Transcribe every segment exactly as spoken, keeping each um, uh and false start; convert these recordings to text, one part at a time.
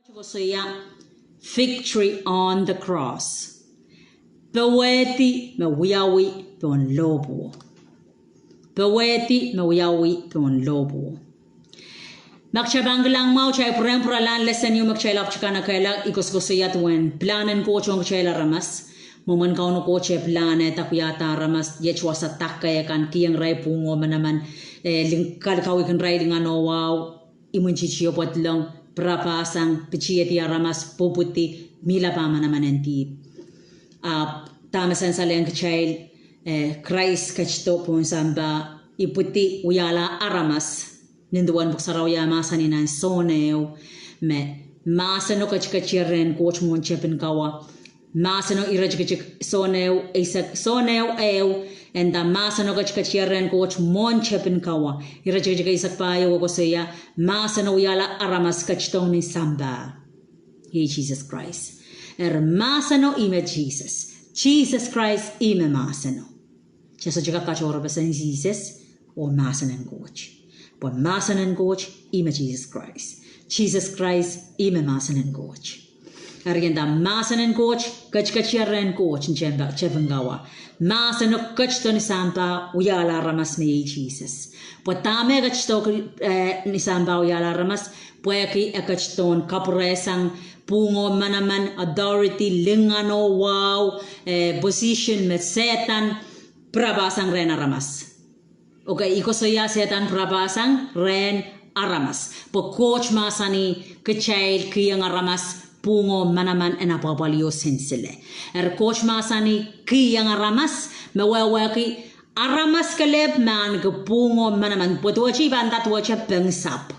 Koasoia, victory on the cross. Powehdi me wiawi pohn lohpwuo. Powehdi me wiawi pohn lohpwuo. Ma kitail pahn kilang mwahu, kitail pwurehng pwuralahng lesen ieu me kitail ahpw kanekehla, I koasokoasoia duwen pilahn en Koht ong kitail aramas. Mwomwen Kauno Koht e pilahn eh dak wiahda aramas, iet wasa dak kan, kiheng irail pwuhng oh manaman, eh, ling-, kalikauwihkin irail lingan oh wahu, imwintihti oh pedolong, pirapahsang, pitihedi aramas, pwupwudi, mihla pahn manaman en dihp. Ahpw dahme sansalehng kitail, eh, Krais ketido pohn sampah, ipwidi wiahla aramas. Nin duwen Pwuhk Sarawi e mahsanih nan Sohn ehu, me mahseno ketiketier rehn Koht mwohn tepin kawa. Mahseno iretikitik Sohn ehu, eisek, Sohn ehu ehu, e nda mahseno ketiketier rehn Koht mwohn tepin kawa. Iretikitik eisek pahieu e koasoia, mahseno wiahla aramas ketidohng nin sampah. Iei Sises Krais. Eri mahseno ih me Sises. Sises Krais ih me mahseno. Kitail sohte kak katohrepeseng Sises oh mahsen en Koht. Pwe mahsen en Koht ih me Sises Krais. Sises Krais ih me mahsen en Koht. Eri e nda mahsen en Koht, ketiketier rehn Koht, tepin kawa. Mahseno ketido nin sampah wiahla aramas me iei Sises. Pwe dahme ketido, eh, nin sampah wiahla aramas, pwehki e ketidohn kapwurehsang pwuhng oh manaman, authority, lingan oh wahu, eh, position me Sehdan pirapahsang rehn aramas. Okay, I koasoia Sehdan pirapahsang rehn aramas. Pwe Koht mahsanih kitail kiheng aramas pwuhng oh manaman en apwapwalio sinsile. Eri Koht mahsanih kiheng aramas, me wehwehki aramas kelehpw me ahneki pwuhng oh manaman. Pwe duwehte I pahn nda duwehte pein sahpw.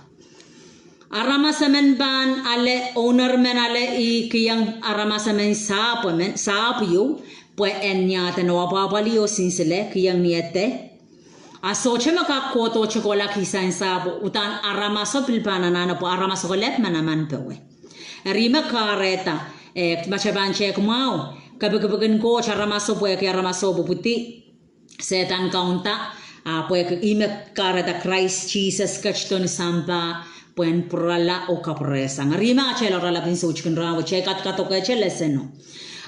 Aramas emen pahn ale, owner men ale ih kiheng aramas emen sahpw emen, sahpw ieu, pwe en iahd en apwapwalio sinsile, kiheng ni ede. A sohte me kak kohdohte kohla kihsang sahpwo, uhdahn aramaso pil pahn anahne pwe aramaso kelehpw manaman powe. Eri me kahrehda, eh, ma kitail pahn tehk mwahu, kepikipik en Koht aramaso pwehki aramaso pwupwudi, Sehdan kaunda, a pwehki ih me kahrehda Krais Sises ketido nin sampah, pwehn pwurala oh kapwurehsang. Eri me atail oaralap en soutikin rahnwet, kitail kadkadokehte leseno.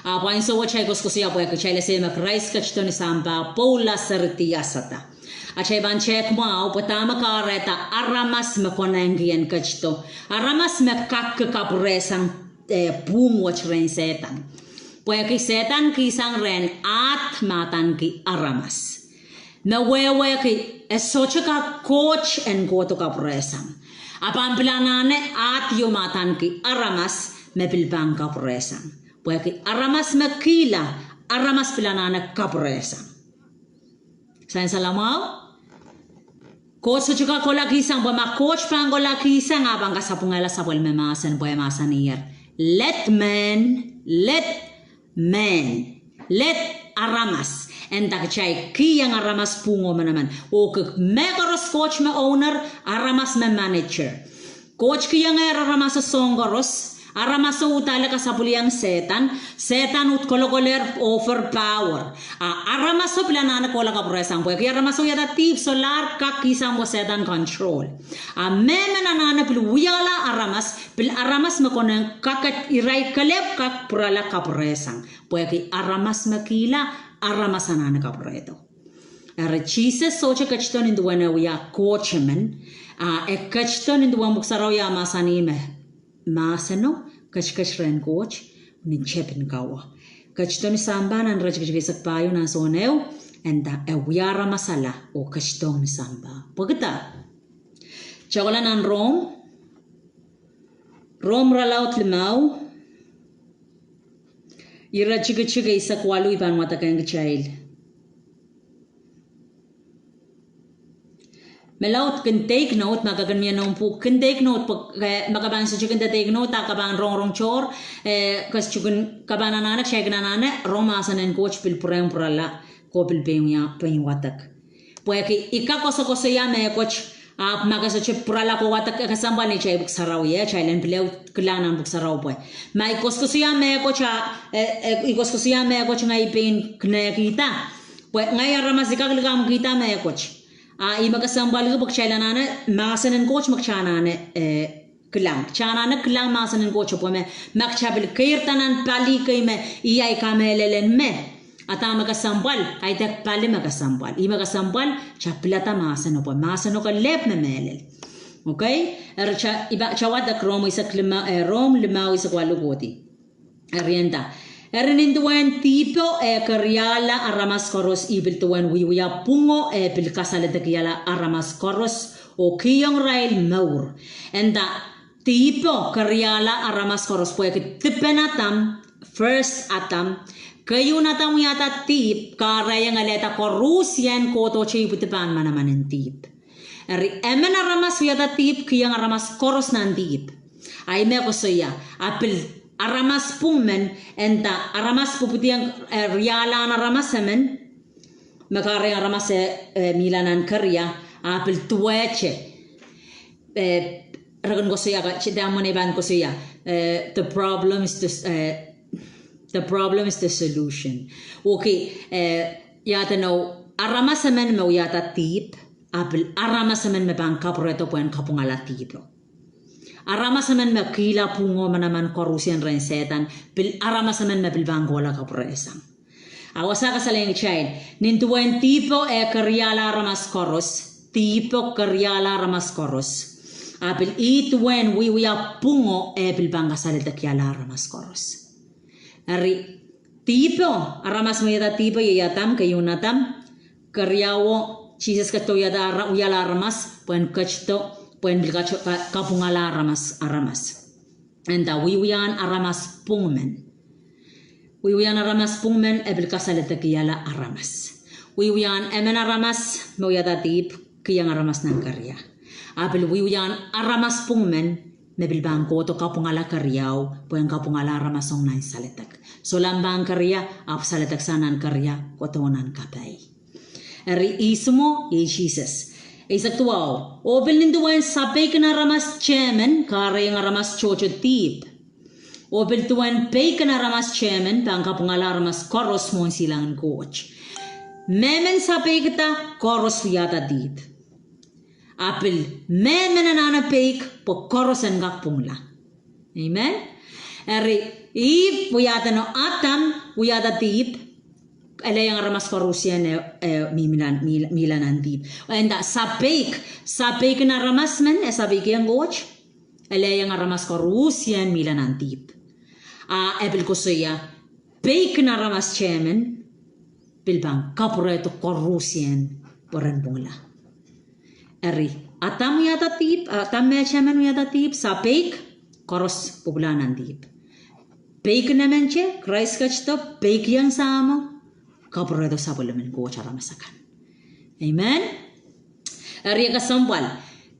A pwe ansou wet kitail koasokoasoia pwehki kitail ese me Krais ketido nin sampah, pwoula seridi iasada. Atail pahn tehk mwahu, pwe dahme kahrehda aramas me konehngki en ketido. Aramas me kakki kapwurehsang, eh, pwuhng wet rehn Sehdan. Pwehki Sehdan kihsang rehn ahd me adaneki aramas. Me wehwehki e sohte kak Koht en kohdo kapwurehsang. A pahn pil anahne ahd ieu me adaneki aramas me pil pahn kapwurehsang. Pwehki aramas me kihla, aramas pil anahne kapwurehsang. Sansal mwahu. Koht sohte kak kohla kihsang, pwe ma Koht pahn kohla kihsang, a pahn kasapwungala sapwellime mahsen, pwe mahsanier, let men, let men, let aramas. E nda kitail kiheng aramas pwuhng oh manaman. Oh kik mehkoaros Koht me owner, aramas me manager. Koht kihengehr aramaso soahng koaros, aramaso uhdahn ale kasapwilieng Sehdan, Sehdan uhd kolokolehr overpower. A aramaso pil anahne kohla kapwurehsang pwehki aramaso wiahda dihp, solahr kak kihsang pwe Sehdan control. A mehmen anahne pil wiahla aramas, pil aramas me konehng kak, irail kelehpw kak pwurala kapwurehsang. Pwehki aramas me kihla, aramas anahne kapwurehdo. Eri Sises sohte ketido nin duwen e wia Koht emen, a e ketido nin duwen Pwuhk Sarawi a mahsanih me mahseno ketiket rehn Koht nin tepin kawa. Ketido nin sampah nan iretikitik eisek pahieu nan Sohn ehu, e nda e wia aramasala oh ketidohng nin sampah. Pwekida? Kitail kohla nan Rom, Rom irelaud limau, iretikitik eisek waluh, I pahn wadekehng kitail. Me laud kin take note, ma ke kin mie noumw pwuhk kin take note, pwe, eh, ma ke pahn sohte kin take note, a ke pahn rongorong tohr, eh, ke sohte kin, ke pahn anahne, kitail kin anahne, rong mahsen en Koht pil pwurehng pwurala, ko pil pein wia, pein wadek. Pwehki I kak koasokoasoia mehkot, ahpw ma ke sohte pwurala ko wadek, e kesempwal ni kitail Pwuhk Sarawi, eh, kitail en pil ehu kilang nan Pwuhk Sarawi pwe ma I koasokoasoia mehkot, a, eh, eh, I koasokoasoia mehkot ngehi pein kinekihda. Pwe ngehi aramas I kak likamw kihda mehkot. A ih me kesempwalki pwe kitail anahne, mahsen en Koht me kitail anahne, eh, kilang. Kitail anahne kilang mahsen en Koht pwe me, ma kitail pil keirda nan pali kei me, iei kamehlel en me. A dahme kesempwal, kaidehk pali me kesempwal. Ih me kesempwal, kitail pilada mahsen pwe mahsen ko lehpw me mehlel. Okay? Eri kitail, I pahn, kitail wadek Rom eisek lima, eh, Rom limau eisek waluh kohdi. Eri nda, eri nin duwen dihpo eh keriahla aramas koaros, ih pil duwen wiewia pwungo eh pil kasaledekihala aramas koaros, oh kihong irail mour. Nda, dihpo keriahla aramas koaros, pwehki dipen Adam, first Adam, keieun Adam wiahda dihp, kahrehiong elehda koaruhsie kohdohte ipwidi pahn manaman en dihp. Eri emen aramas wiahda dihp, kihong aramas koaros nan dihp. A ih me koasoia, a pil aramas pwung men, nda aramas pwupwudiong, eh, riahlahn aramas emen, me kahrehiong aramas eh, eh, mihla nan keria, a pil duwehte, eh, re kin koasoia, ka, kitail mwomwen pahn koasoia, eh, the problem is the, eh, the problem is the solution. Okay, eh, ia edeno, aramas emen me wiahda dihp, a pil aramas emen me pahn kapwurehdo pwehn kapwungala dihpo. Aramas emen me kihla pwungo manaman koaruhsie rehn Sehdan, pil aramas emen me pil pahn kohla kapwurehsang. A wasa kasalehiong kitail, nin duwen dihpo eh keriahla aramas koaros, dihpo keriahla aramas koaros. A pil ih duwen wiewia pwungo eh pil pahn kasaledekihala aramas koaros. Eri, dihpo, aramas me wiahda dihpo, iei Adam, keieun Adam, keriau, Sises ketido wiahda ara-, wiahla aramas, pwehn ketido, pwehn pil ka-, ka-, kapwungala aramas, aramas. Nda wiewiahn aramas pwung men. Wiewiahn aramas pwung men, e pil kasaledekihala aramas. Wiewiahn emen aramas, me wiahda dihp, kihong aramas nan keria. A pil wiewiahn aramas pwung men, me pil pahn kohdo kapwungala keriau, pwehn kapwungala aramas ong nan saledek. Solahr pahn keria, ahpw saledek sang nan keria, kohdo nan kapai. Eri ihs mwo, iei Sises. Eisek duwau, oh pil nin duwen sapeikin aramas tehmen, kahrehiong aramas tohto dihp. Oh pil duwen peikin aramas tehmen, pahn kapwungala aramas koaros mwohn silangin Koht. Mehmen sapeikda, koaros wiahda dihp. A pil, mehmen anahne peik, pwe koaros en kak pwungla. Amen. Eri, Ihp wiahda, no Adam wiahda dihp, elehiong aramas koaruhsie, eh, eh, mihmi nan, mih-, mihla nan dihp. Nda sapeik, sapeikin aramas men, e sapeikiong Koht, elehiong aramas koaruhsie mihla nan dihp. A e pil koasoia, peikin aramas tehmen, pil pahn kapwurehdo koaruhsie pwe ren pwungla. Eri, Adam wiahda dihp, Adam me tehmen wiahda dihp, sapeik, koaros pwupwula nan dihp. Peikin emente, Krais ketido, peikiong Sahmo, kapwurehdo sapwellimen Koht aramas akan. Amen. Eri kesempwal,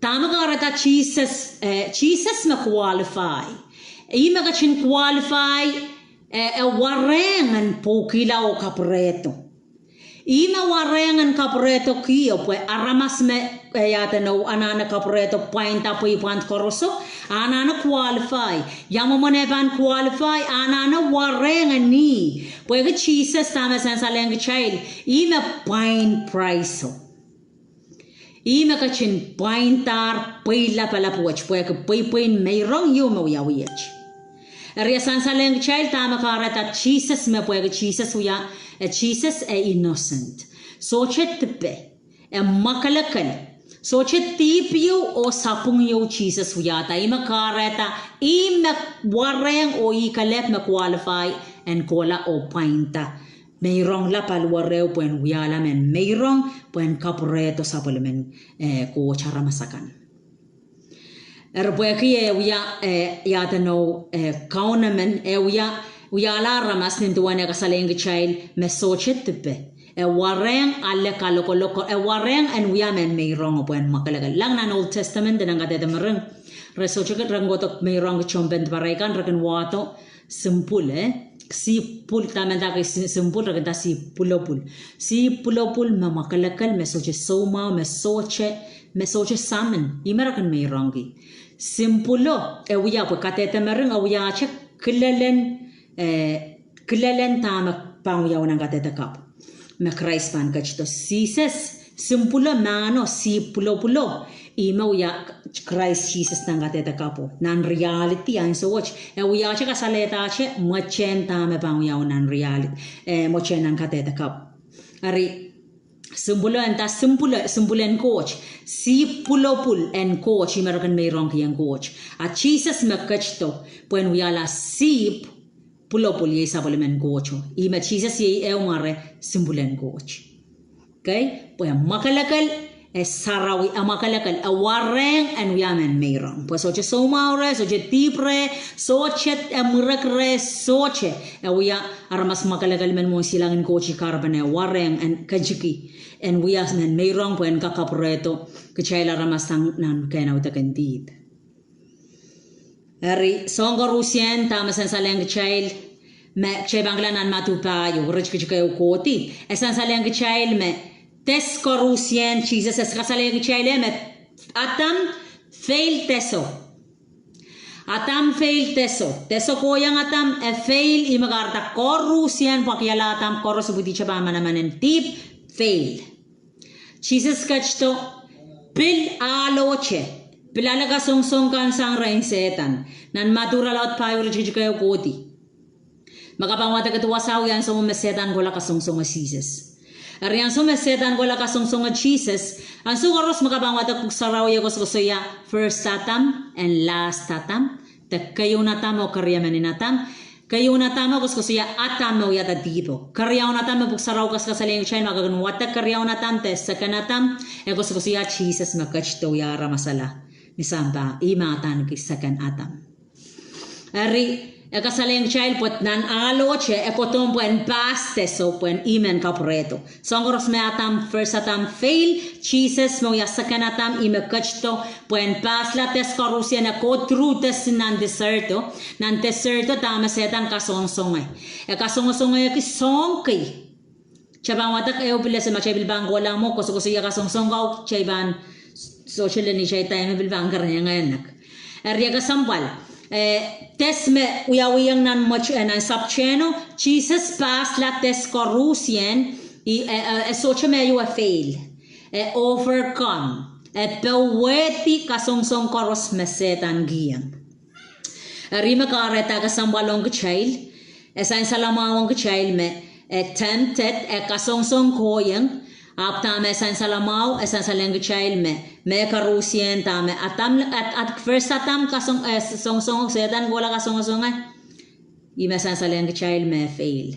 dahme kahrehda Sises, eh, Sises me qualify. Ih me ketin qualify, eh, e warehng en pwukihla oh kapwurehdo. Ih me warehng en kapwurehdo kio, pwe aramas me, eh, ia edeno, anahne kapwurehdo pwainda pweipwand koaroso, anahne qualify. Ia mwomwen e pahn qualify, anahne warehng en ih. Pwehki Sises, dahme sansalehng kitail, ih me pwain praiso. Ih me ketin pwaindahr pweilapalap wet, pwehki pweipwein meirong ieu me wiawi wet. Eri e sansalehng kitail dahme kahrehda Sises me, pwehki Sises wia, eh, Sises e innocent. Sohte dipe, e mwakelekel. Sohte dihp ieu oh sapwung ieu Sises wiahda. Ih me kahrehda, ih me warehng oh ih kelehpw me qualify en kohla oh pwainda meirongla paliwarehu pwehn wiahla mehn meirong pwehn kapwurehdo sapwellimen, eh, Koht aramas akan. Eri pwehki e wia, eh, ia edeno, eh, Kauno men, e wia, wiahla aramas nin duwen e kasalehiong kitail me sohte dipe. E warehng ale kalokolok, e warehng en wia mehn meirong pwehn mwakelekel. Kilang nan Old Testament, nan Kadehde Mering, re sohte kin, re kin kohdo meirongki tohnpen dipareik kan, re kin wahdo sihmpwul, eh? Sihpwul, dahme nda ki si-, sihmpwul, re kin nda sihpwulopwul. Sihpwulopwul me mwakelekel, me sohte soumwahu, me sohte, me sohte samin. Ih me re kin meirongki. Sihmpwulo, e wia pwe Kadehde Mering, e wiahte kilelen, eh, kilelen dahme pahn wiawi nan kadehde kapw me Krais pahn ketido. Sises, sihmpwulo mahno, sihpwulopwulo, Ih me wia Krais Sises nan kadehde kapw. Nan reality ansou wet, e wiahte kasalehdahte mwetehn dahme pahn wiawi nan reality, eh, mwetehn nan kadehde kapw. Eri, sihmpwulo en da sihmpwulo, sihmpwul en Koht, sihpw pwulopwul en Koht, ih me re kin meirongkihong Koht. A Sises me ketido, pwehn wiahla sihpw pwulopwul, iei sapwellimen Koht. Ih me Sises iei ehu mware sihmpwul en Koht. Okay? Pwe mwakelekel, e sarawi, e mwakelekel, e warehng en wia mehn meirong. Pwe sohte soumwahu reh, sohte dihp reh, sohte e mwurek reh, sohte, e wia aramas mwakelekel men mwohn silangin Koht, ih kahrepen e warehng en ketiki, en wia mehn meirong pwehn kakapwurehdo kitail aramas sang nan kehnaudek en dihp. Eri, soahng koarusie dahme sansalehng kitail, me kitail pahn kilang nan Madiu pahieu, iretikitik ehu kohdi, e sansalehng kitail me, test koarusie, Sises e kasalehiong kitail me, Adam fail teso. Adam fail teso. Teso kohiong Adam, e fail, ih me kahrehda koarusie pwakiala Adam koaros ipwidi te pahn manaman en dihp, fail. Sises ketido, pil ahlohte, pil ale kasongosong kan sang rehn Sehdan. Nan Madiu irelaud pahieu, iretikitik ehu kohdi. Me ke pahn wadek, edi wasao ansou me Sehdan kohla kasongosonge Sises. Eri ansou me Sehdan kohla kasongosonge Sises, ansou koaros me ke pahn wadek Pwuhk Sarawi e koasokoasoia first Adam and last Adam, de keieun Adam oh keriemenin Adam. Keieun Adam e koasokoasoia Adam me wiahda dihpo. Keriaun Adam me Pwuhk Sarawi kasalehiong kitail me ke kin wadek keriaun Adam de second Adam, e koasokoasoia Sises me ketido wiahla aramas ala ni sampah, ih me adaneki second Adam. Eri, e kasalehiong kitail pwe nan ahlohte e kohdohng pwehn pass teso pwehn ih mehn kapwurehdo. Soahng koaros me Adam, first Adam fail, Sises me wia second Adam, ih me ketido pwehn passla test koarusie, e go through test nan deserto. Nan deserto dahme Sehdan kasongosonge, e kasongosongehki soahng kei. Kitail pahn wadek ehu pil ese ma kitail pil pahn kohla mwo koasokoasoia kasongosong kau, kitail pahn, sohte lel ni kitail time pil pahn kerenieng nek. Eri e kesempwal, eh, test me wiawihong nan mwet, eh, nan sapwtehno, Sises passla test koarusie, e, e, e sohte me e fail, e overcome, e powehdi kasongosong koaros me Sehdan kihong. Eri me kahrehda kesempwal ong kitail, e sansalamwahu ong kitail me, e tempted, e kasongosong kohieng, ahpw dahme e sansalamwahu, e sansalehng kitail me, me koarusie dahme Adam, at, at, first Adam kasong, eh, songosong, Sehdan kohla kasongosonge, ih me sansalehng kitail me fail,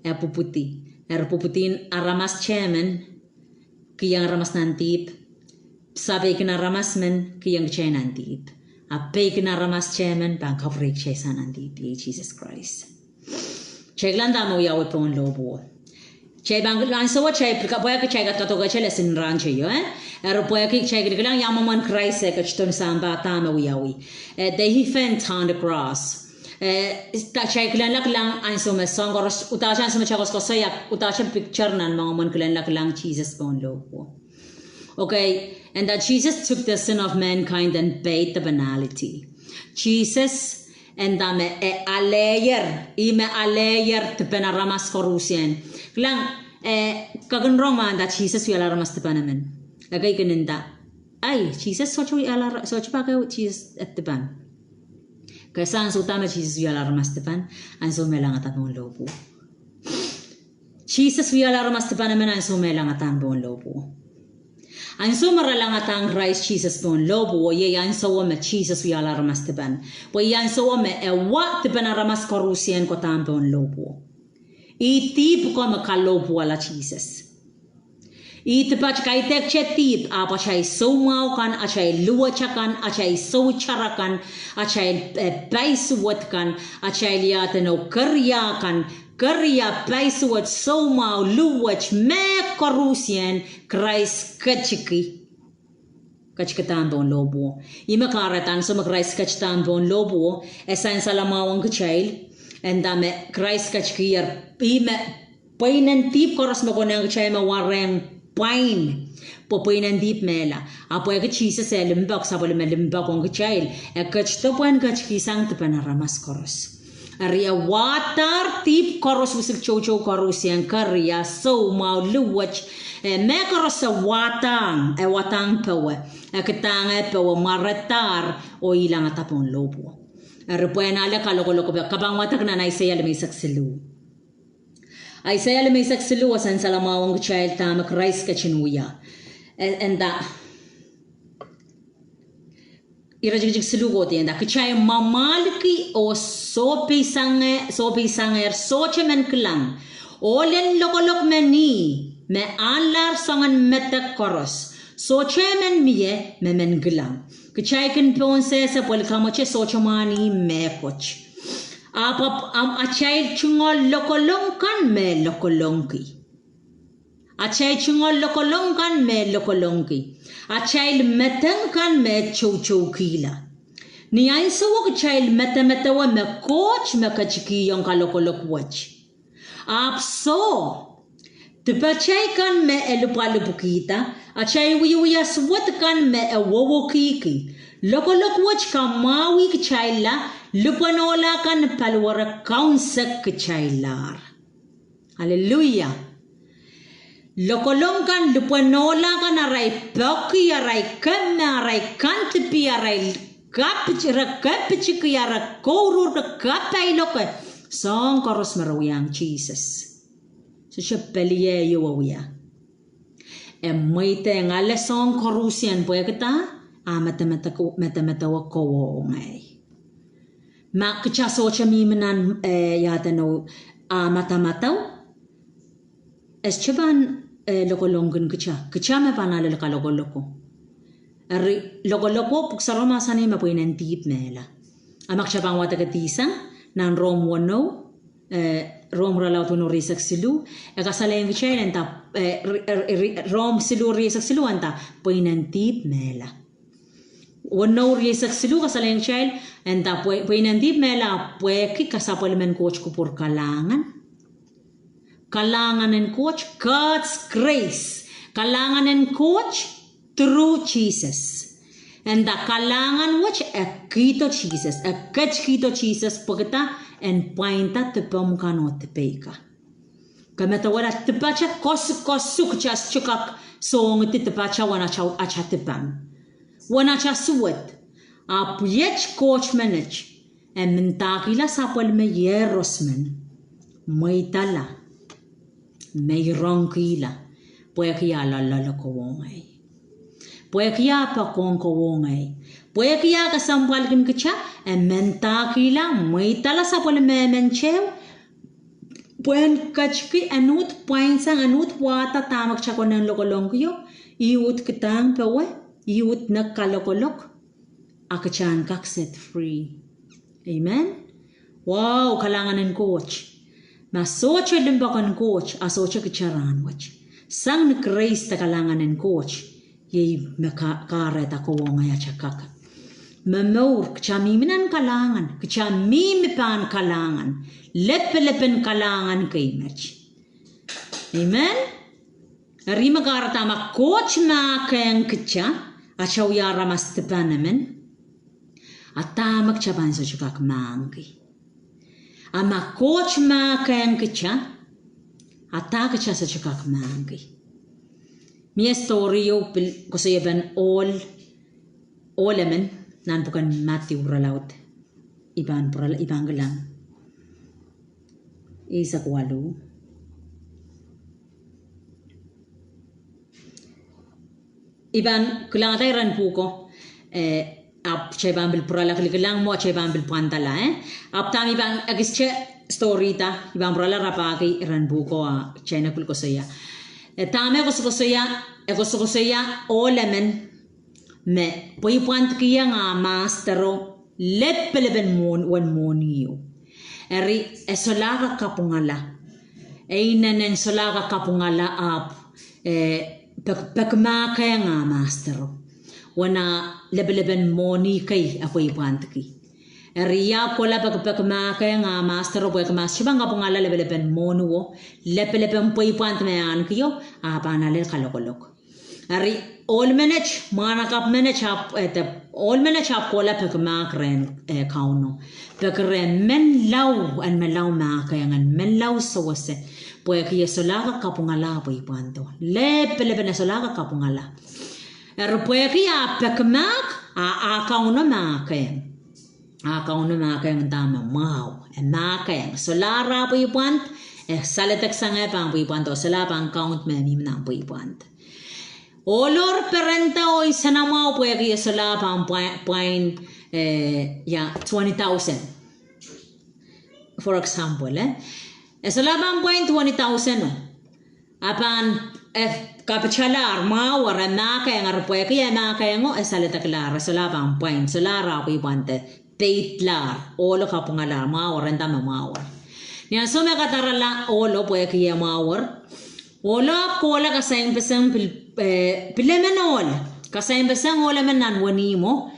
e pwupwudi, eri pwupwudin aramas tehmen, kihong aramas nan dihp, sapeikin aramas men kihong kitail nan dihp, a peikin aramas tehmen pahn kapwurei kitail sang nan dihp, iei Sises Krais. Kitail kilang dahme wiawi pohn lohpwuo. Kitail pahn, ansou wet kitail pil, pwehki kitail kak kadokedoke lesson rahn teio, eh? Eri pwehki kitail kilikilang ia mwomwen Krais e ketido ni sampah dahme wiawi. Eh, the event on the cross. Eh, da kitail kilenla kilang ansou me soahng koaros, uhdahte ansou me kitail koasokoasoia, uhdahte picture nan moangomwen kilenla kilang Sises pohn lohpwuo. Okay, and that Jesus took the sin of mankind and paid the penalty. Sises, e dahme, e aleier, ih me aleier dipen aramas koarusie. Kilang, eh, ke kin rong ma nda Sises wiahla aramas dipan emen. Ekei kin nda, ei, Sises sohte wiahla, sohte pak ehu Sises e dipan. Ke sang ansou da me Sises wiahla aramas dipan, ansou me langada pohn lohpwuo. Sises wiahla aramas dipan emen ansou me langada pohn lohpwuo. Ansou me re langadahng Krais Sises pohn lohpwuo, iei ansouo me Sises wiahla aramas dipan. Pwe ih ansouo me e wa dipen aramas koarusie kohda pohn lohpwuo. Ih dihp ko me kalohpwuala Sises. Ih dipat kaidehkte dihp, ahpw atail soumwahu kan, atail luwet akan, atail souitar akan, atail, eh, paisuwed kan, atail iaduwen oh keria kan, keria, paisuwed, soumwahu, luwet, mehkoarusie, Krais ketiki. Ketikidahng pohn lohpwuo. Ih me kahrehda ansou me Krais ketidahng pohn lohpwuo, e sansalamwahu ong kitail, e nda me Krais ketikihier, ih me pweinen dihp koaros me konehng kitail me warehng pwain, pwe pweinen dihp mehla. A pwehki Sises e limpoak, sapwellime limpoak ong kitail, e ketido pwehn ketikihsang dipen aramas koaros. Eri e wadahr dihp koaros, wisik toutou koarusie, keria, soumwahu, luwet, eh, mehkoaros e wadahng, e wadahng powe, e kidahng eh powe mwaradahr oh ilangada pohn lohpwuo. Eri pwehn ale kalokolok pwe ke pahn wadek nan Aiseia limeisek siluh. Aiseia limeisek siluh e sansalamwahwong kitail dahme Krais ketin wia. E, e nda, iretikitik siluh kohdi e nda, kitail mwamwahlki oh sohpeisang, sohpeisangehr sohte men kilang, ohl en lokolok men ih, me ahnlahr soangen medek koaros, sohte men mie me men kilang. Kitail kin pohnsehse pwel kamwete sohte mwahn ih mehkot. Ahpw, ahpw, ahpw atail tungoal lokolong kan me lokolongki. Atail tungoal lokolong kan me lokolongki. Atail medek kan me toutoukihla. Ni ansouo kitail medemedewe me Koht me ketikihong kalokolok wet. Ahpw soh, dipatail kan me e lipwalipwkihda, atail wiewia suwed kan me e wowokihki. Lokolok wet kamwahwih kitailla, lipwen ohla kan paliwere kaunsekitaillahr. Aleluia. Lokolong kan, lipwen ohla kan arail poaki, arail kemme, arail kandipi, arail kapit, re kepitiki, arail kouruhr, re kapailoke. Soahng koaros me re wiahiong Sises. Sohte pelieu e wia. E mweidehng ale soahng koarusie pwehki dah? A medemedewe, medemedewe kowe oh ngehi. Ma kitail sohte mihmi nan, eh, ia edeno, a madamadau, e sohte pahn, eh, lokolongkin kitail. Kitail me pahn ale kalokoloko. Eri lokoloko, pwuhk sarawio mahsanih me pweinen dihp mehla. A ma kitail pahn wadek dihsang, nan Rom weneu, eh, Rom irelaud weneu rieisek siluh, e kasalehiong kitail e nda, eh, ri-, ri-, ri-, Rom siluh rieisek siluh e nda, pweinen dihp mehla. Weneu rieisek siluh kasalehiong kitail, e nda pwe-, pweinen dihp mehla pwehki kasapwelimen Koht kupwur kalahngan. Kalahngan en Koht, God's grace. Kalahngan en Koht, through Jesus. E nda kalahngan wet e kihdo Sises, e ketikihdo Sises pwehki dah? En pwainda dipomw kan oh dipeika. Ke medewehla dipatail koasoakoasoak, kitail sohte kak songidi dipatail uwen atail, atail dipomw, uwen atail suwed. Ahpw iet Koht menet, e mendahkihla sapwellime iehros men, mweidala, meirongkihla, pwehki ah loalloale kowe oh ngehi. Pwehki ah poakohng kowe oh ngehi. Pwehki ah kesempwalkin kitail, e mendahkihla, mweidala sapwellime emen tehu, pwehn ketiki en uhd pwainsang, en uhd wahda dahme kitail konehng lokolongkio, ih uhd kidahng powe, ih uhd nek kalokolok, a kitail en kak set free. Amen. Wow, kalahngan en Koht. Ma sohte limpoak en Koht, a sohte kitail rahnwet. Sang ni grace de kalahngan en Koht, iei me ka-, kahrehda kowe oh ngehi atail kak momour. Kitail mihmi nan kalahngan, kitail mihmi pahn kalahngan, lepelepen kalahngan kei met. Amen. Eri me kahrehda ma Koht mahkehng kitail, atail wia aramas dipan emen, a dahme kitail pahn sohte kak mahkki? A ma Koht mahkehng kitail, a dah kitail sohte kak mahkki? Mie story ieu pil koasoiepen ohl, ohl emen nan pwuken Madiu irelaud. I pahn pwurala, i pahn kilang. Eisek waluh. I pahn kilangada iren pwuhko, eh, ahpw kitail pahn pil pwurala kilikilang mwo, kitail pahn pil pwandala, eh. Ahpw dahme i pahn ekiste story da, i pahn pwurala rapahki iren pwuhko a kitail en pil koasoia. Eh, dahme e koasokoasoia, e koasokoasoia ohl emen me pweipwandkihong ah mastero lepelepen mwohn-, uwen mwohni o. Eri e solahr kapwungala. E inenen solahr kapwungala ahpw, eh, pek-, pekimahkehng ah mastero uwen ah lepelepen mwohni kei e pweipwandki. Eri e ahpw kohla pek-, pekimahkehng ah mastero pwehki ma sohte pahn kapwungala lepelepen mwohni o, lepelepen pweipwand me e ahnekio, a pahn ale kalokolok. Eri ohl menet, mwahnakapw menet ahpw, eh, de, ohl menet ahpw kohla pekimahk rehn, eh, Kauno. Peki reh menlau, en menlau mahkehng, en menlau sewese. Pwehki e solahr kak kapwungala pweipwando. Lepelepene solahr kak kapwungala. Eri pwehki ah peki mahk, ah, ah Kauno mahkehng. Ah Kauno mahkehng dahme mwahu. E mahkehng. Solahr ah pweipwand, e saledek sang eh pahn pweipwand, oh solahr pahn count me mihmi nan pweipwand. Ohlor perenda oh isenamwahu pwehki e solahr pahn pwa-, pwain, eh, ia, twenty thousand. For example, eh, e solahr pahn pwain twenty thousand o. A pahn, eh, kapitalahr, mwahuwar, e mahkehng, eri pwehki e mahkehng o, e saledeklahr, e solahr pahn pwain, solahr ah pweipwand, e peitlahr, ohlo kapwungalahr, mwahuwar, e nda me mwahuwar. Ni ansou me kadarala ohlo pwehki e mwahuwar, ohlo ahpw kohla kasaimpeseng pil-, eh, pilemen ohl, kasaimpeseng ohl emen nan wenihmwo,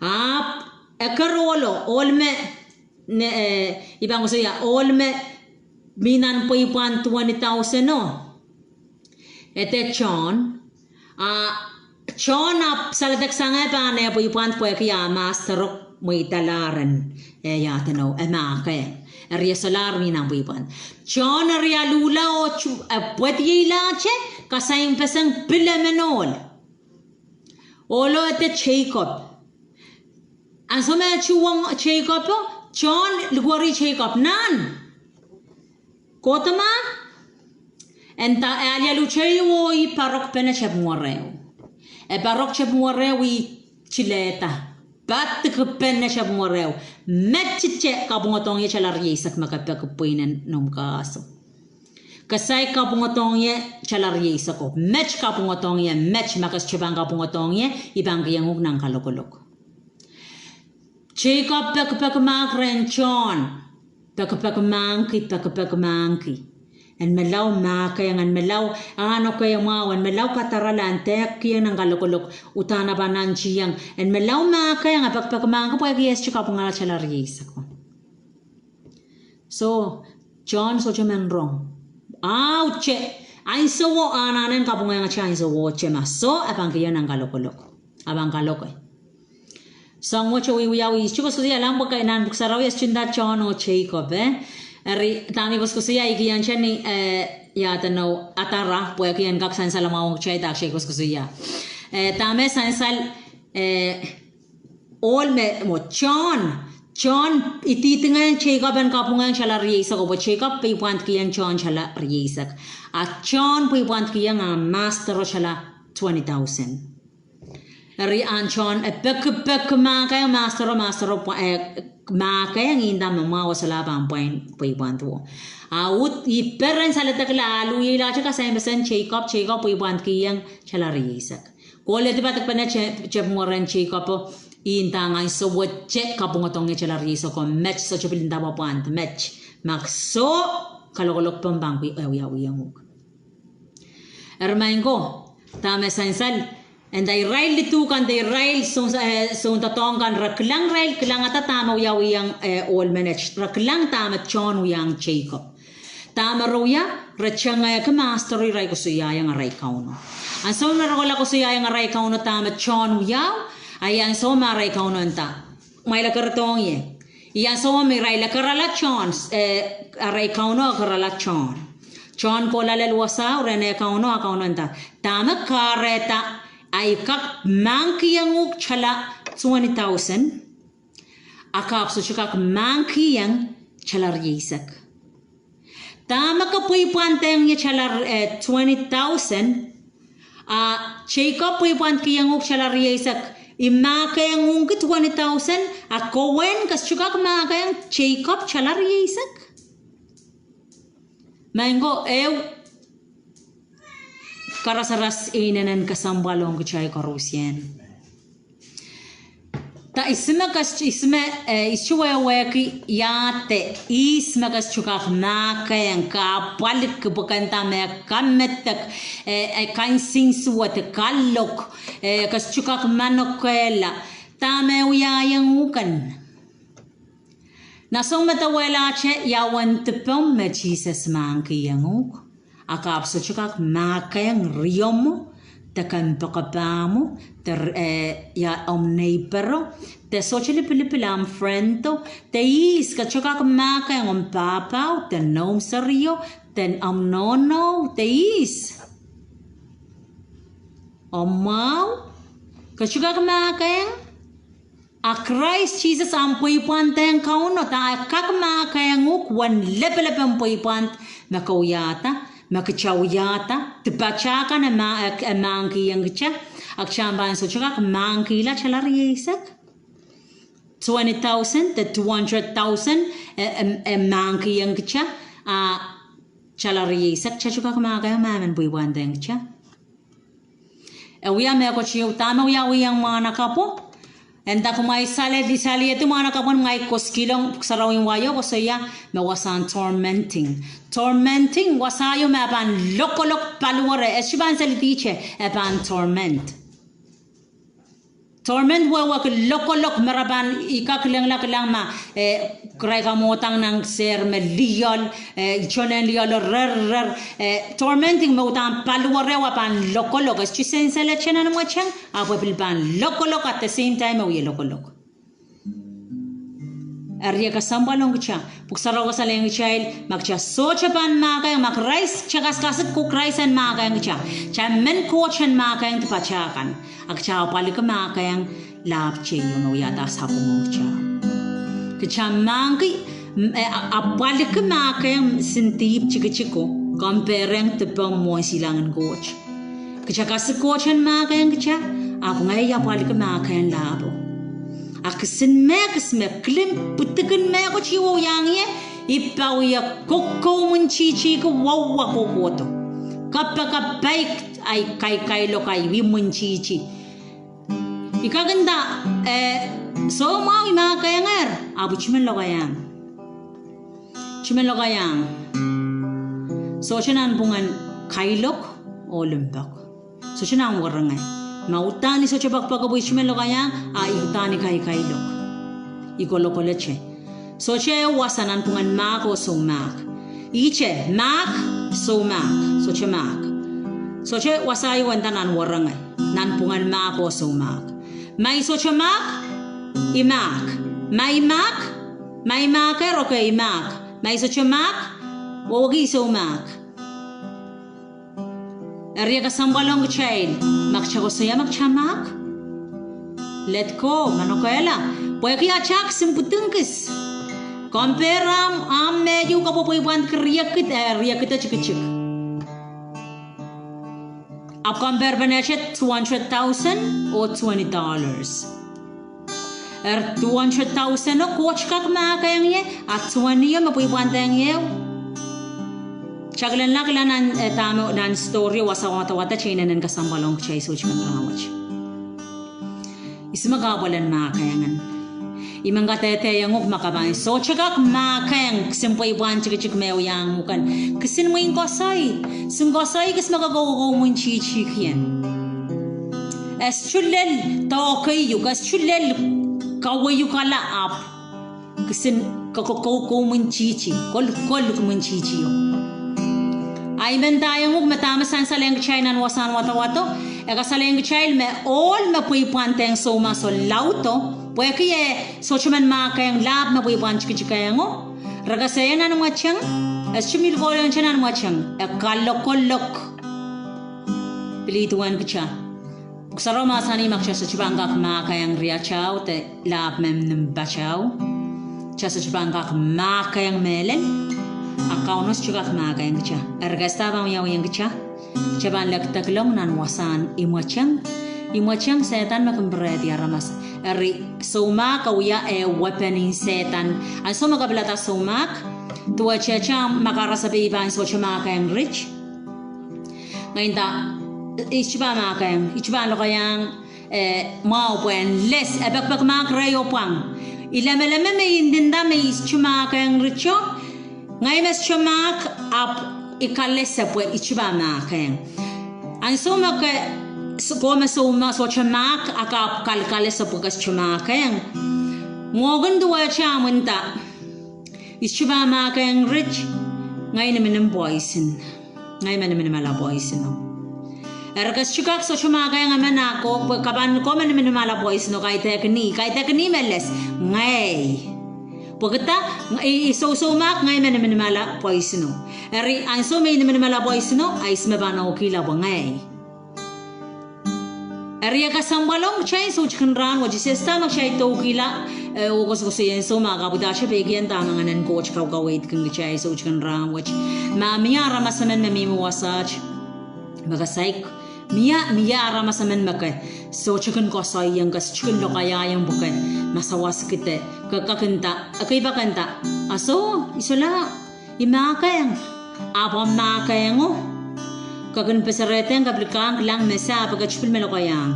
ahpw eker ohlo, ohl me, ne, eh, I pahn koasoia, ohl me mi nan pweipwand twenty thousand o, e de John. Ah John ahpw saledek sang eh pahn eh pweipwand pwehki ah mastero mweidalahr en, eh, ia edeno, e mahkehng. Eri e solahr mi nan pweipwand. John eri aluhla oh tu-, eh, pwediehilahte kasaimpeseng pilemen ohl. Ohlo e de Jacob. Ansou me e tuhwong Jacob o, John likwerih Jacob, nan, kohdo ma? E nda, e alialu teio oh e parokpene tepin werehu. E parok tepin werehu, e tilehda, padikipene tepin werehu. Met te kapwungodohng ie tala rieisek me ke peki pweinen noumw kahso. Ke saik kapwungodohng ie tala rieisek o. Met kapwungodohng ie, met, ma ke sohte pahn kapwungodohng ie, I pahn kihong uhk nan kalokolok. Jacob pekipeki mahk rehn John. Pekipeki mahkki, pekipeki mahkki. En menlau mahkehng, en menlau, ahn ekei mwahu, en menlau kadarala, en dehkihong nan kalokolok, uhdahn e pahn nantihong. En menlau mahkehng, e pekipeki mahkki pwehki e sohte kapwungala tala rieisek o. Soh, John sohte men rong. Ahte, ansowo anahne kapwungehngete, ansowehte ma soh, e pahn kihong nan kalokolok. E pahn kaloke. Soahng wet e wiewiawi, I sohte koasokoasoia lahng pwe ke nan pwuhk sarawi e sohte nda John oh Jacob, eh? Eri dahme I koasokoasoia I kihongte ni, eh, ia edeno, Adara, pwehki en kak sansal mwahu ong kitail dahkot I koasokoasoia. Eh, dahme sansal, eh, ohl me mwo John, John ididingehng Jacob en kapwungehng tala rieisek o pwe Jacob pweipwandkihong John tala rieisek. A John pweipwandkihong ah mastero tala twenty thousand. Eri ahn John e pekipeki mahkehng mastero, mastero pwa-, eh, mahkehng, e nda me mwahu e solahr pahn pwain pweipwand o. A uhd ih peren saledekla, aluieilahte kasaimpesen Jacob, Jacob pweipwandkihong tala rieisek. Kohledi padikipene te-, tepin werehu en Jacob o, e nda ahnsou wet te kapwungodohng ie tala rieisek o, met sohte pil nda pwapwand, met, ma soh, kalokolok pahn pahn kihong, eh, wiawihong uhk. Eri maing ko, dahme sansal, e nda irail lidu kan de irail soun, eh, soundoadoahk kan re kilang, irail kilangada dahme wiawihong, eh, ohl menet, re kilang dahme John wiahiong Jacob. Dahme re wia, re tengehki mastero irail koasoiaiong arail Kauno. Ansou me re kohla koasoiaiong arail Kauno dahme John wiahu, a ih ansou me arail Kauno nda, mwail ekerodohng ie. Ih ansou me irail ekerala John, eh, arail Kauno ekerala John. John kohla lel wasao rehn eh Kauno, a Kauno nda, dahme kahrehda ahi kak mahkikihong uhk tala twenty thousand, a ke ahpw sohte kak mahkikihong tala rieisek? Dahme ke pweipwandehng ie tala, eh, twenty thousand, a Jacob pweipwandkihong uhk tala rieisek, I mahkehng uhk twenty thousand, a ke wen ke sohte kak mahkehng Jacob tala rieisek? Maing ko, ehu karasaras e inenen kesempwal ong kitail koarusie. Da ihs me ke s-, ihs me, eh, ihs me wehwehki ia de, ihs me ke sohte kak mahkehng, ke apwaliki pwe ke nda me ke medek, eh, eh, kansensuwed, kalok, eh, ke sohte kak manokehla, dahme wiahiong uhk en. Nan sounmedewehlahte ia uwen dipomw me Sises mahkikihong uhk, a ke ahpw sohte kak mahkehng riomwo, de kompoakepahmwo, de, eh, ia omw neighboro, de sohte lipilipil ahmw friendo, de ihs ke sohte kak mahkehng omw pahpao, de noumw serio, de omw nohno de ihs, omw mwahu, ke sohte kak mahkehng. A Krais Sises omw pweipwand ong Kauno, a e kak mahkehng uhk uwen lepelepen pweipwand me ke wiahda, me kitail wiahda, dipatail kan e ma-, e, e mahkikihong kitail, a kitail pahn sohte kak mahkikihla tala rieisek. Twenty thousand, the two hundred thousand, e, e, e mahkikihong kitail, a tala rieisek, kitail sohte kak mahkehng ma emen pweipwand ong kitail. E wia mehkot ieu, dahme wiawiong mwahnakapwo. E nda kumwail sale, saliedi mwahnakapwo, kumwail koskilong, Pwuhk Sarawi wai o koasoia me wasahn tormenting. Tormenting, wasa ieu me pahn lokolok paliwere, e sohte pahn seli dihte, e pahn torment. Torment wehwehki lokolok me re pahn, I kak kilengla kilang ma, eh, irail kamwadang nan sehr me lioal, eh, itonen lioal o rer, rer, eh, tormenting me uhdahn paliwere wa pahn lokolok. E sohte sensel ete nan mweteng, ahpw e pil pahn lokolok at the same time e wie lokolok. Eri e kesempwal ong kitail, Pwuhk Sarawi kasalehiong kitail, ma kitail sohte pahn mahkehng, ma Krais, kitail kaskasik ko Krais en mahkehng kitail, kitail men Koht en mahkehng dipatail kan, a kitail apwaliki mahkehng lahp teieu me wiahda sapwung ong kitail. Kitail mahkki, m-, e, a, apwaliki mahkehng sin dihp tikitik ko, compare ong dipen mwohn silangin Koht. Kitail kasik Koht en mahkehng kitail, ahpw ngehi apwaliki mahkehng lahpo. A kisin mehkot, kisin me, kilim pwudikin mehkot I wiahiong ie, I pahn wie kokoumwintihti ki wauwa kohkohdo. Kapakapaik ahi kaikailok ahi imwintihti. I kak nda, eh, soumwahu I mahkehngehr, ahpw I men lokaiahng. I men lokaiahng. Sohte nanpwungen kailok oh limpoak. Sohte nan werenge. Ma uhdahn I sohte poakpoake pwe I men lokaiahng, a I uhdahn I kaikailok. I kolokolete. Sohte wasa nanpwungen mahk oh soumahk. Ihte, mahk, soumahk, sohte mahk. Sohte wasa ieu e nda nan werenge, nanpwungen mahk oh soumahk. Ma I sohte mahk, I mahk. Ma I mahk, ma I mahkehr, okay, I mahk. Ma I sohte mahk, wehwehki I soumahk. Eri e kesempwal ong kitail, ma kitail koasoia me kitail mahk, let go, manokehla. Pwehki atail kisin pwudikin kis. Compare ahmw, ahmw me ieu ke pweipwandki riekid, eh, riekid tikitik. Ahpw compare penehte two hundred thousand oh twenty dollars. Eri two hundred thousand o Koht kak mahkehng ie, a twenty o me pweipwand ong ie. Kitail kilenla, kilang nan, eh, dahme nan story wasa wadawad, kitail inenen kesempwal ong kitail sohte kan rahnwet. Ihs me kahpwal en mahkehng en? I men kadehdehiong uhk ma ke pahn sohte kak mahkehng kisin pweipwand tikitik me wiahiong uhk en. Kisin mwein koasoi, kisin koasoi kis me ke kokoumwintihti kien. E sohte lel doh keieu, e sohte lel kaweiukala ahpw kisin ke kokoumwintihti, kol, kolumwintihti o. A I men ndaiong uhk me dahme sansalehng kitail nan wasahn wadawado, e kasalehiong kitail me ohl me pweipwand ong soumwahu solaud o, pwehki e sohte men mahkehng lahp me pweipwand tikitikengo. Re koasoia nan mweteng, e sohte mihmi kohlahte nan mweteng, e kalokolok. Pil duwen kitail. Pwuhk Sarawi mahsanih ma kitail sohte pahn kak mahkehng riatail de lahp me nim patau, kitail sohte pahn kak mahkehng mehlel, a Kauno sohte kak mahkehng kitail. Eri kitail pahn wiawiong kitail, kitail pahn lekdeklong nan wasahn imweteng. Imweteng Sehdan me kin pirehdi aramas. Eri soumwahu wia eh weapon en Sehdan. Ansou me ke pilada soumwahu, duwehte ma karasepe I pahn sohte mahkehng rit. Ngehi nda, I sohte pahn mahkehng, I sohte pahn lokaiahng, eh, mwahu pwe en les, e pekpek mahk rehi oh pwang. I lemeleme me I ndinda me I sohte mahkehng rit o, ngehi me sohte mahk, ahpw I kalese pwe I sohte pahn mahkehng. Ansou me ke, s-, ko me soumwahu sohte mahk, a ke ahpw kal-, kalese pwe ke sohte mahkehng. Mwohkin duwehte ahmw nda, I sohte pahn mahkehng rit, ngehi nimnim poisin. Ngehi me nimnimala poisin o. Eri ke sohte kak sohte mahkehng emen a ko, pwe ke pahn ko me nimnimala poisin o, kaidehk ih, kaidehk ih me les, ngehi. Pwekida, i, i sousou mahk, ngehi me nimenimala pwaisino. Eri ansou me i nimenimala pwaisino, a ihs me pahn okihla pwe ngehi. Eri e kesempwal ong kitail soutikin rahn wet, I sehse dahme kitail doukihla, eh, oh koasokoasoiahng soumahk, ahpw udahte peikiong dahme Ngehn en Koht kaukaweidkin kitail soutikin rahn wet. Ma mie aramas emen me mihmi wasaht, me ke saik, mie, mie aramas emen me ke sohte kin koasoiong, ke sohte kin lokaiaiong pwe ke masawaskihda, ke, ke kin nda, ekei pahn kin nda, a soh, I solahr, I mahkohng, ahpw omw mahkohngo, ke kin peserehdeng, ke pil kang kilang me se, ahpw ke pil me lokaiahng.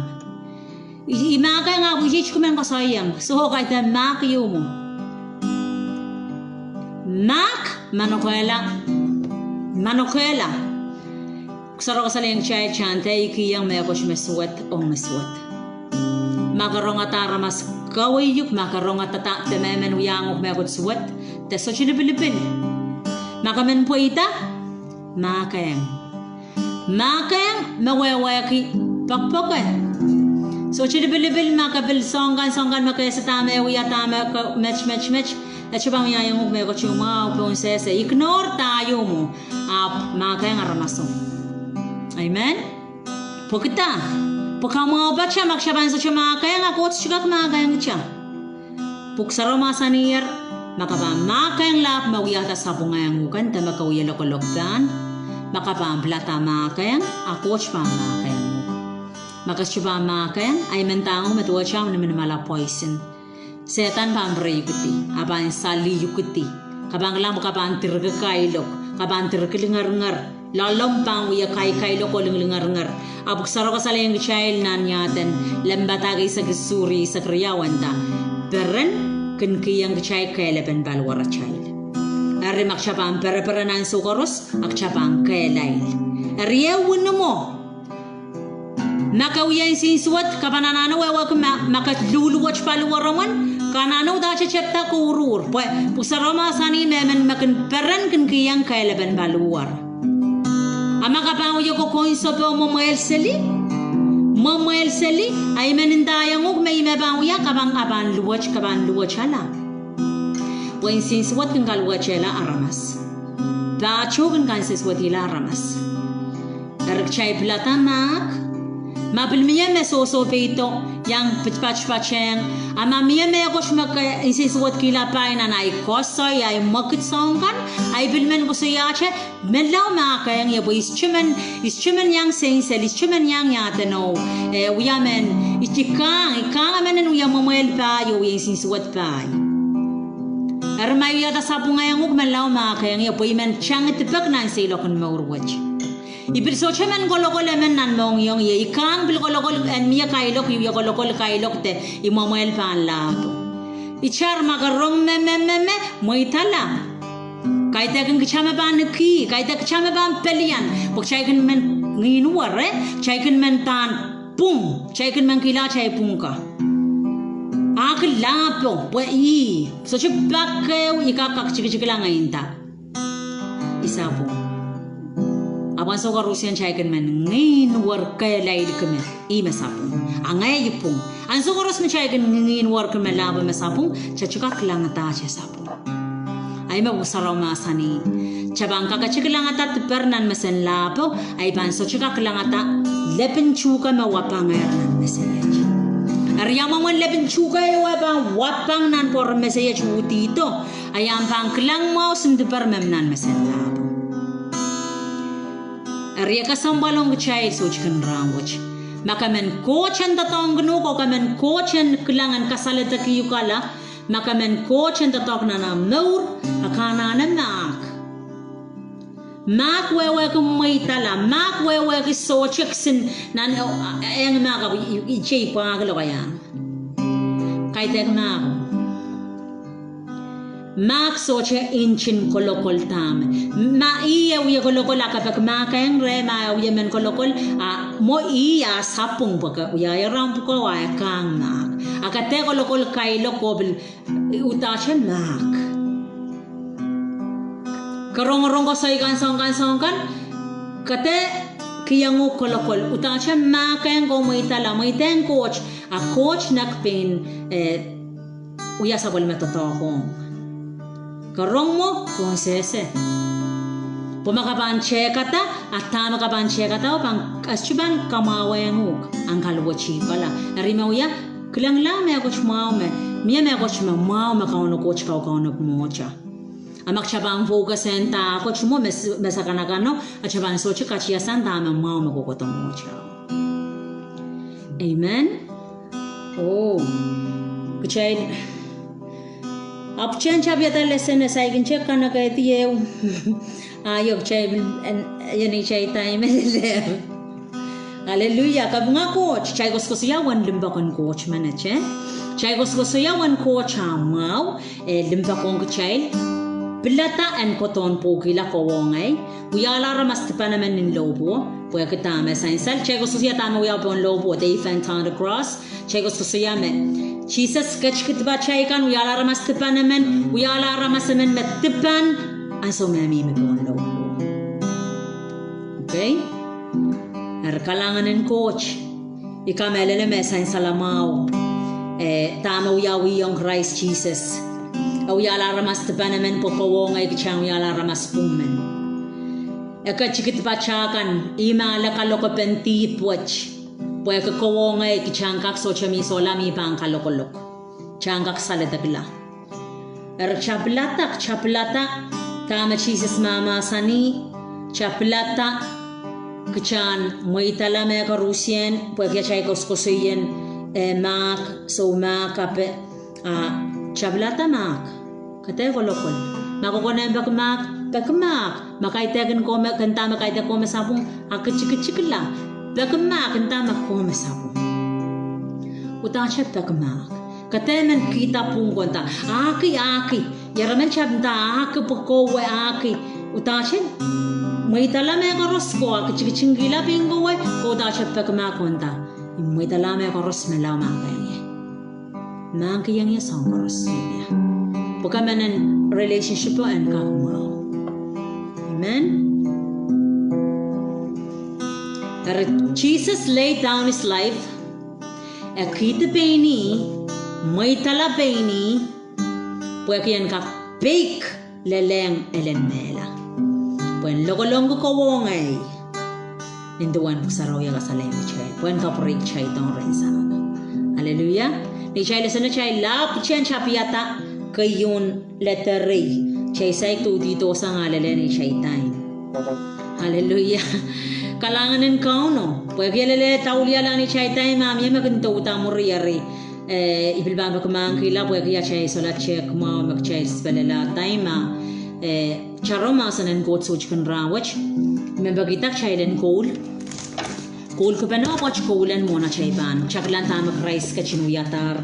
I, I mahkohng ahpw I sohte kin men koasoiong, soh, kaidehn mahk ieu mwo. Mahk, manokehla, manokehla. Pwuhk Sarawio kasalehiong kitail, kitail dehr kihong mehkot me suwed ong me suwed. Ma ke rongada aramas kaweiuk, ma ke rongada de mehmen wiahiong uhk mehkot suwed, de sohte lipilipil. Ma ke men pweida, mahkohng. Mahkohng me wehwehki poakpoake. Sohte lipilipil ma ke pil soahng kan, soahng kan me ke ese dahme wia, dahme ke met, met, met. E sohte pahn wiahiong uhk mehkot ieu mwo, ahpw pohn sehse, ignore dah ieu mwo. Ahpw mahkohng aramaso. Amen. Pwekida, pwe kamwahu pahtail ma kitail pahn sohte mahkohng, a Koht sohte kak mahkohng kitail. Pwuhk Sarawio mahsaniher, ma ke pahn mahkohng lahp me wiahda sapwungehng uhk kan, de me ke wie lokolok pahn, ma ke pahn pilada mahkohng, a Koht pahn mahkohng uhk. Ma ke sohte pahn mahkohng, a I men ndahng uhk me duwehte omw nimenimala pwaisino. Sehdan pahn pireukidi, a pahn saliukidi. Ke pahn kilang pwe ke pahn direkikailok, ke pahn direkilingeringer. Loalomw pahn wie kaikailok oh lingilingeringer. A Pwuhk Sarawio kasalehiong kitail nan Eden, limpoak eisek isuh, eisek riau, e nda, peren kin kihong kitail kehlepen paliwaratail. Eri ma kitail pahn pereperen ansou koaros, a kitail pahn kehlail. Eri ehu ni mwo, ma ke wie nsensuwed, ke pahn anahne wehwehki ma, ma ke luhluwet paliwaromwen, ke anahne udahte tepda kouruhr, pwe Pwuhk Sarawio mahsanih me emen me kin peren kin kihong kehlepen paliwar. A ma ke pahn wie kokohn sohte mwemwehla seli, mwemwehla seli, a I men ndaiong uhk me I me pahn wia, ke pahn, ke pahn luwet, ke pahn luwetala. Pwe nsensuwed kin kaluwetehla aramas. Pahtou kin kansensuwedihla aramas. Eri kitail pilada mahk. Ma pil mie me sohso peido, iang pit patpatehng. A ma mie mehkot me ke nsensuwedkihla pai nan ahi koasoi, ahi mwekid soahng kan, a I pil men koasoiahte, menlau mahkohng ie pwe I sohte men, I sohte men iang seinsel, I sohte men iang iahdeno, eh, wia men, I sohte kang, I kang emen en wia mwemwehla pai oh wie nsensuwed pai. Eri ma I wiahda sapwungehng uhk, menlau mahkohng ie pwe I men tangedipek nan seiloak en mour wet. I pil sohte men kolokol emen nan mohngiong ie, I kang pil kolokol en mie kailok, I wie kolokol kailok de I mwemwehla pahn lahpo. Itar ma ke rong me, me, me, me, mweidala. Kaidehkin kitail me pahn kih, kaidehkin kitail me pahn pelian, pwe kitail kin men ngihn were, kitail kin men pahn pwung, kitail kin men kihla atail pwung ka. Ahki lahpo, pwe ih, sohte pak ehu I kak kak tikitikla ngehi nda, I sapwung. Ahpw ansou koaros kitail kin men ngihn were kehlailki me, ih me sapwung. A ngehi I pwung. Ansou koaros me kitail kin ngihn were kin me lahpo me sapwung, kitail sohte kak kilangada atail sapwung. A ih me Pwuhk Sarawio mahsanih, kitail pahn kak kilangada diper nan mesen lahpo, a I pahn sohte kak kilangada lepin tuhke me wapangehr nan meseiet. Eri ia mwomwen lepin tuhke ehu e pahn wapang nan pwoaren meseiet uhdihdo, a I ahpw pahn kilang mwahu soun diper me nan mesen lahpo. Eri e kesempwal ong kitail soutikin rahn wet. Ma ke men Koht en doadoahngkin uhk oh ke men Koht en kilang en kasaledekihukala, ma ke men Koht en doadoahk nan omw mour, a ke anahne mahk. Mahk wehwehki mweidala, mahk wehwehki sohte kisin nan, eh, eng mahk ahpw I, I, I tei pwahki lokaiahn. Kaidehk mahk. Mahk sohte intin kolokol dahme. Ma ih e wie kolokol a ke pek mahkohng reh, ma e wie men kolokol, a mwo ih a sapwung pwe ke wia rahn pwukoa e kang mahk. A ke dehr kolokol kailok oh pil udahte mahk. Ke rongorong koasoi kan soahng kan soahng kan, ke dehr kihong uhk kolokol, udahte mahkohng oh mweidala, mweidehng Koht, a Koht nek pein, eh, wia sapwellime doadoahk ong. Rong mwo, pwosehse. Pwe ma ke pahn tehkada, a dahme ke pahn tehkada, oh pahn, e sohte pahn kamwahwehng uhk, ahn kaluwetih kala. Eri me wia, kilangala mehkot mwahu me, mie mehkot me mwahu me Kauno Koht kaukaunop mwohtail. A ma kitail pahn focus en dahkot mwo me s-, me sakanakano, a kitail pahn sohte katiasang dahme mwahu me kohkohdo mwohtail. Amen. Oh, kitail, ahpwtehn tapiada lesen e saikinte kanekehdi ehu. Ah, io, kitail, en, ien kitail time lel. Aleluia, kapinga Koht, kitail koasokoasoia uwen limpoak en Koht menet, eh? Kitail koasokoasoia uwen Koht ah mwahu, eh, limpoak ong kitail. Pilada en kohdohn pwukihla kowe oh ngehi. Wiahla aramas dipan emen nin lohpwuo, pwehki dahme sansal. Kitail koasokoasoia dahme wiawi pohn lohpwuo, the event on the cross. Kitail koasokoasoia me Sises ketikidpatail kan, wiahla aramas dipan emen, wiahla aramas emen me dipan, ansou me e mihmi pohn lohpwuo. Okay? Eri kalahngan en Koht, I kamehlele me sansal mwahu, eh, dahme wiawi ong Krais Sises. E wiahla aramas dipan emen pwe kowe oh ngehi kitail en wiahla aramas pwung men. E ketikidpatail kan, ih me ale kalokopen dihp wet. Pwehki kowe oh ngehi kitail en kak sohte mih solahr mih pahn kalokolok. Kitail en kak saledekla. Eri kitail pilada, kitail pilada, dahme Sises mahmahsanih, kitail pilada, kitail en mweidala mehkoaros, pwehki atail koasokoasoien, eh, mahk, soumahk, ape, ah, kitail pilada mahk. Ke dehr kolokol. Ma ke konehng peki mahk, peki mahk. Ma kaidehkin komw, ke nda me kaidehk komw me sapwung, a kitikitikla. Peki mahk, nda me komw me sapwung. Udahte peki mahk. Ke dehr men kihda pwung ko nda, ahki, ahki. Ieremen kitail nda ahki pwe kowe ahki. Udahte mweidala mehkoaros ko, a kitikitikla pein kowe, ke udahte peki mahk ko nda, I mweidala mehkoaros me lao mahkehng ie. Mahkihong ie soahng koaros me ie. Pwe ke men en relationship en kak mwahu. Amen. Eri, Jesus laid down his life. E kihdi pein ih, mweidala pein ih, pwehki en kak peik lelehng elen mehla. Pwehn lokolongki kowe oh ngehi. Nin duwen Pwuhk Sarawi kasalehiong kitail, pwehn kapwurei kitail dohng rehn Sahm. Aleluia. Neitail lesen atail lahpw, kitail en tapiada keieun lederei. Kitail saik dohdohsang a lelehng neitail time. Aleluia. Kalahngan en Kauno. Pwehki e lelehng dauliala neitail time, a mie me kin douda mwuri eri, eh, I pil pahn peki mahkikihla pwehki atail solahr tehk mwahu me kitail sipelehla time, eh, Taro mahsen en Koht sohte kin rahnwet. I men pekihda kitail en koul. Koul kupwuren Koht koulen mwohn atail pahn taklan dahme Krais ketin wiadahr.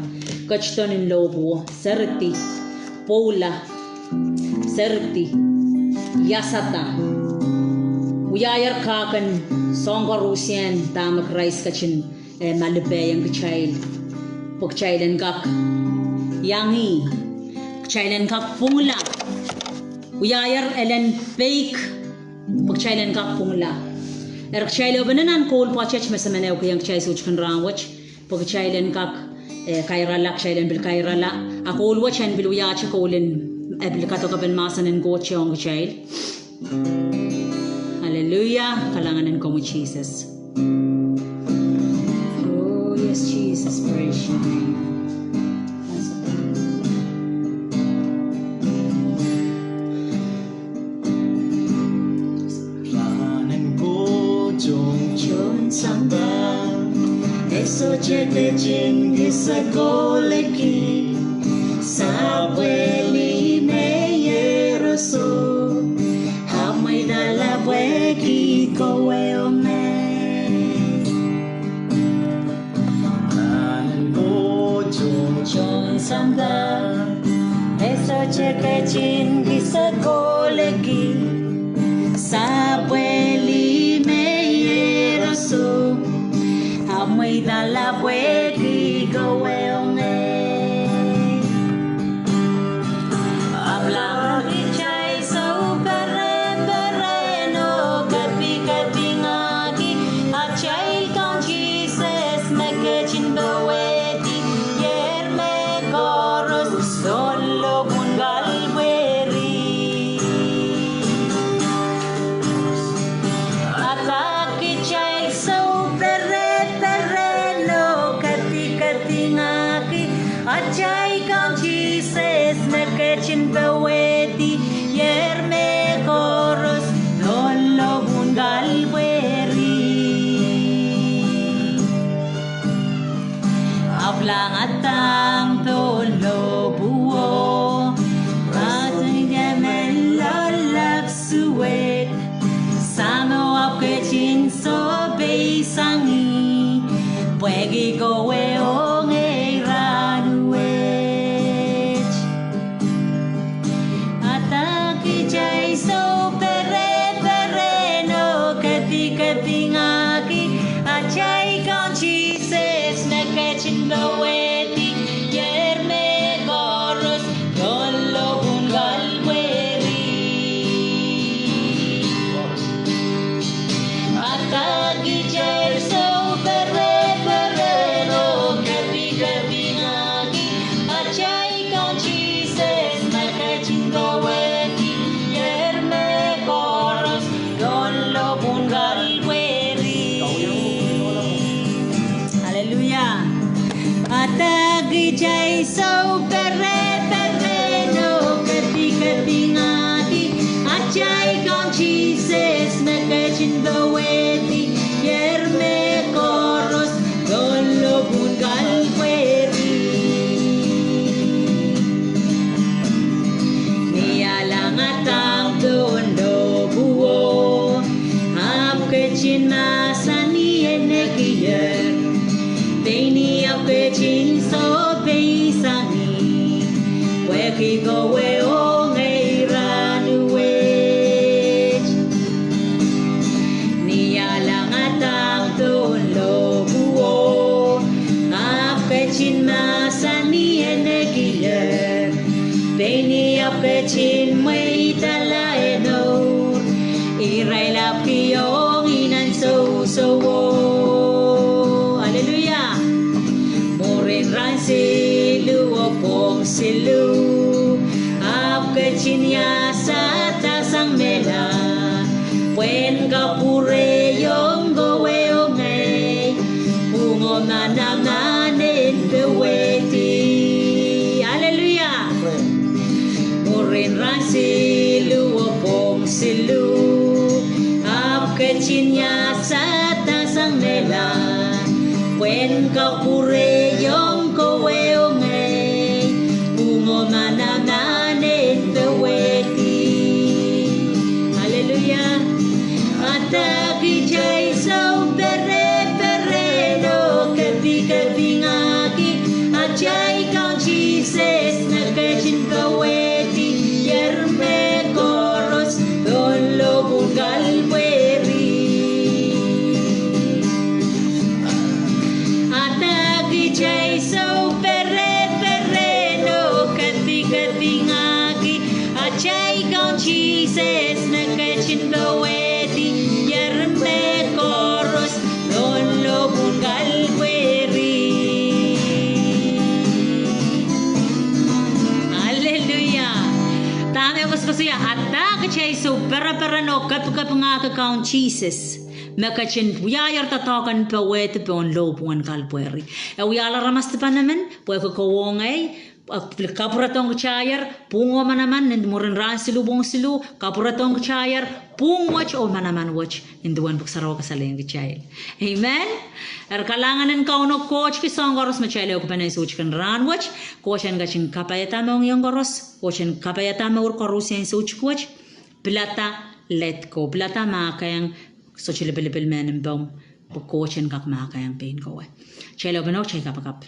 Ketido nin lohpwuo, seridi, pwoula, seridi, iasada. Wiahier kahk en soahng koarusie dahme Krais ketin, eh, malipehiong kitail. Pwe kitail en kak iang ih. Kitail en kak pwungla. Wiahier elen peik. Pwe kitail en kak pwungla. Eri kitail ehupene nan koul pwoatet me se men ehukihong kitail sohte kin rahnwet. Pwe kitail en kak, eh, kairala, kitail en pil kairala. A koul wet en pil wiahte koul en, eh, pil kadokepen mahsen en Koht ong kitail. Aleluia, kalahngan en komwi Sises. Oh, yes, Jesus, praise your name. Rahn en Koht ong tohn sampah, e sohte ketin kisakohliki, sapwelime iehroso, ahpw mweidala pwehki kowe oh ngehi. Rahn en Koht ong tohn sampah, e sohte ketin kisakohliki, sapwelime iehroso, ahpw mweidala pwehki kowe oh ngehi. Ahpw lao kitail souperepereno kepikepingahki atail Kaun Sises me ketin powehdi ier mehkoaros, sohlo, pwung, kalpweri. Ketin powehdi ier mehkoaros pohn lohpwuhn kalpwehri. Ahpw langadahng pohn lohpwuo, a tunike men loalek suwed. Sahmo ahpw ketin sohpeisang ih, pwehki kowe oh ngehi rahnwet. Ata kitail souperepereno kepikepingahki atail Kaun Sises me ketin powehdi ier mehkoaros pohn lohpwuhn kalpwehri. Ata kitail souperepereno kepikepingahki atail Kaun Sises me ketin powehdi ier mehkoaros pohn lohpwuhn kalpwehri. Aleluia. Ata kitail souperepereno kepikepingahki atail Kaun Sises me ketin powehdi ier mehkoaros pohn lohpwuhn kalpwehri. Ni ah langadahng pohn lohpwuo, ahpw ketin mahsanih en ekier, pein ih ahpw ketin sohpeisang ih, pwehki kowe oh ngehi rahnwet. Ni ah langadahng pohn lohpwuo, ahpw ketin mahsanih en ekier, pein ih ahpw ketin mweidala en mour, irail ahpw kihong ih nan sousowo. Aleluia. Mwurin rahn siluh oh pwong siluh, ahpw ketin iasada sang mehla, pwehn kapwurehiong kowe oh ngehi pwuhng oh manaman en powehdi. Aleluia. Mwurin rahn siluh oh pwong siluh, ahpw ketin iasada sang mehla, pwehn kapwurehiong kowe oh ngehi pwuhng oh manaman en powehdi. Aleluia. Ata kitail souperepereno kepikepingahki atail Kaun Sises me ketin powehdi ier mehkoaros pohn lohpwuhn kalpwehri. Ata kitail souperepereno kepikepingahki atail Kaun Sises me ketin powehdi ier mehkoaros pohn lohpwuhn kalpwehri. Aleluia. Dahme koasokoasoia? Ata kitail souperepereno kepikepingahki Kaun Sises me ketin wiahier doadoahk en powehdi pohn lohpwuhn kalpwehri. E wiahla aramas dipan emen pwehki kowe oh ngehi, pil kapwuredohng kitail pwuhng oh manaman. Ni mwurin rahn siluh pwong siluh, kapwuredohng kitail pwuhng wet oh manaman wet. Nin duwen Pwuhk Sarawi kasalehiong kitail. Amen. Eri kalahngan en Kauno Koht ki soahng koaros me kitail ehukipene ni soutik en rahn wet. Koht en ketin kapaiada mohngiong koaros, Koht en kapaiada mour koaros ni soutik wet. Pilada, let go. Pilada mahkehng sohte lipilipil mehn mpomw, pwe Koht en kak mahkehng pein kowe. Kitail ehupene oh kitail kapakap.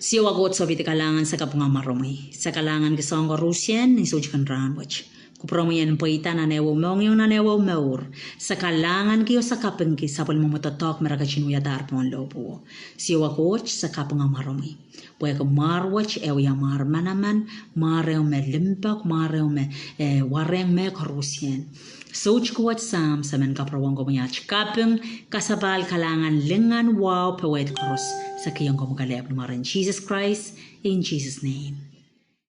Siohwa Koht, sohpeidi kalahngan, se kapinga mwaromwi. Se kalahngan ki soahng koaros ni soutik en rahn wet. Kupwuromwi en pweida nan ehuehu mohngiong, nan ehuehu mour. Se kalahnganki oh se kapingki sapwellimomwi doadoahk me re ketin wiadahr pohn lohpwuo. Siohwa Koht, se kapinga mwaromwi. Pwehki mwahr wet e wia mwahr manaman, mwahr ehu me limpoak, mwahr ehu me, eh, warehng mehkoaros. Soutik wet Sahm, se men kapwurehiong komwi aht kaping, kasapahl, kalahngan, lingan, wahu, powehd koaros. Se kihong komwi kelehpw ni mwaren Sises Krais, in Jesus' name.